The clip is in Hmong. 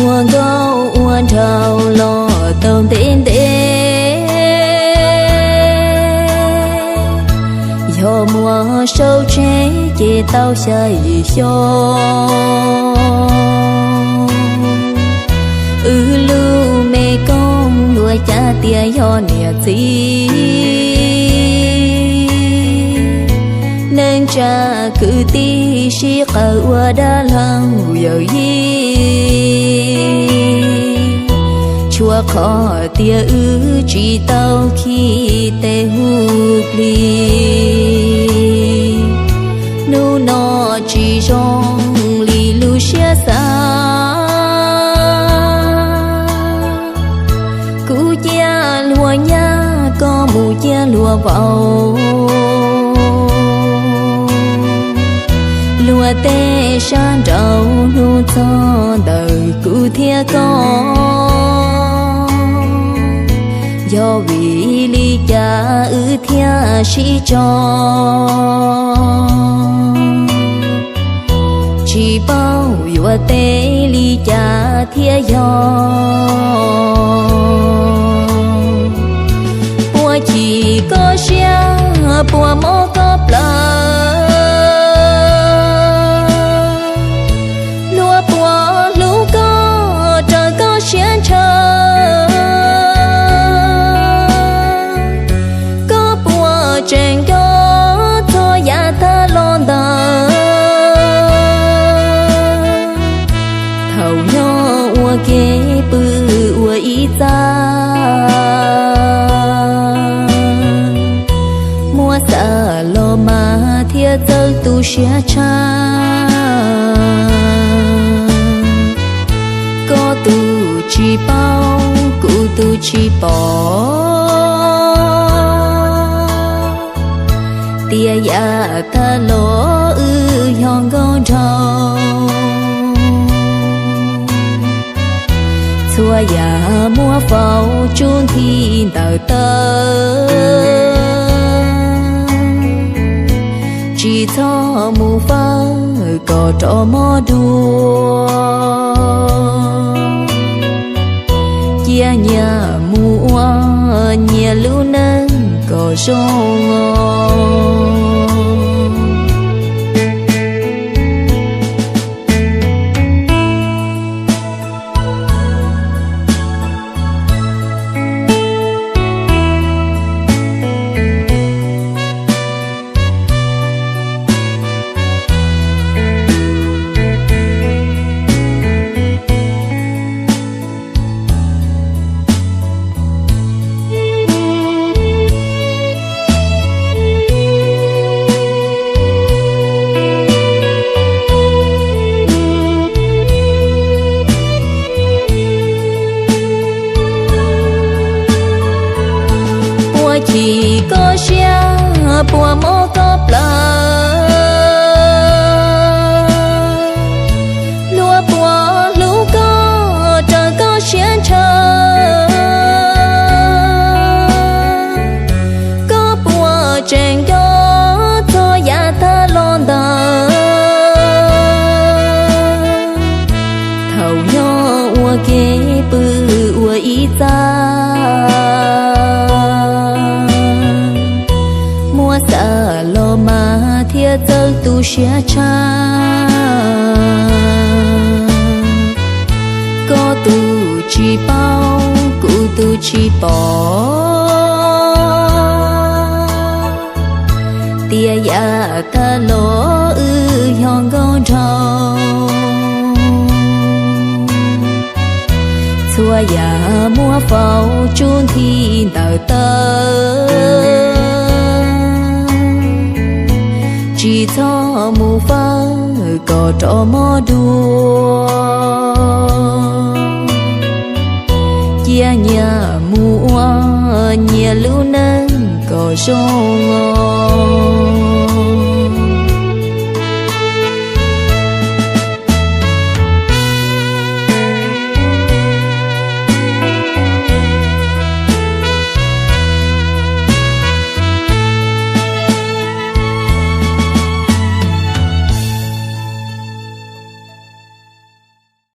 Ua nkauj ua nraug los tau ntev ntev, yog muaj saub tsheb ces tau xya yim xyoo. Wb lub me koob luag cav tias yog niam txiv, neej tsa kwv tij sib qawm ua dab laug yawm yij. Tshuav qhov tias wb tsis tau khi tes hu plig, hnub no tsis zoo li lub siab xav. Kuv cia luag nyab, koj mus cia luag vauv. Luag tej sab nraud hnub txog ntawm kuv thiab koj, yog vim li cas wb thiaj sib tso? Tsis paub yuav teb li cas thiaj yog. Puas chim koj siab, puas mob koj plawv, luag puas hlub koj raws koj siab ntshaw, koj puas tseem nco txhua yam tag los ntawd. Thaum nyob ua ke pw ua ib txaj, muab xav los mas thiaj txawj tu siab tshaj. Koj tus tsis paub, kuv tus tsis pom, tias yav tag los wb yog nkauj nraug. Txhua yam muab faus tsuj nthi ntawm taw, tsis txhob mus fawb kom rov mob dua. Cia nyias mus ua nyias lub neej kom zoo. Puas chim koj siab, puas mob koj plawv, luag puas hlub koj raws koj siab ntshaw, koj puas tseem nco txhua yam tag los ntawd. Thaum nyob ua ke pw ua ib txaj, muab xav los mas thiaj txawj tu siab tshaj. Koj tus tsis paub, kuv tus tsis pom, tias yav tag los wb yog nkauj nraug. Txhua yam muab faus tsuj nthi ntawm taw, tsis txhob mus fawb kom rov mob dua. Nyias nyias mus ua nyias lub neej kom zoo os.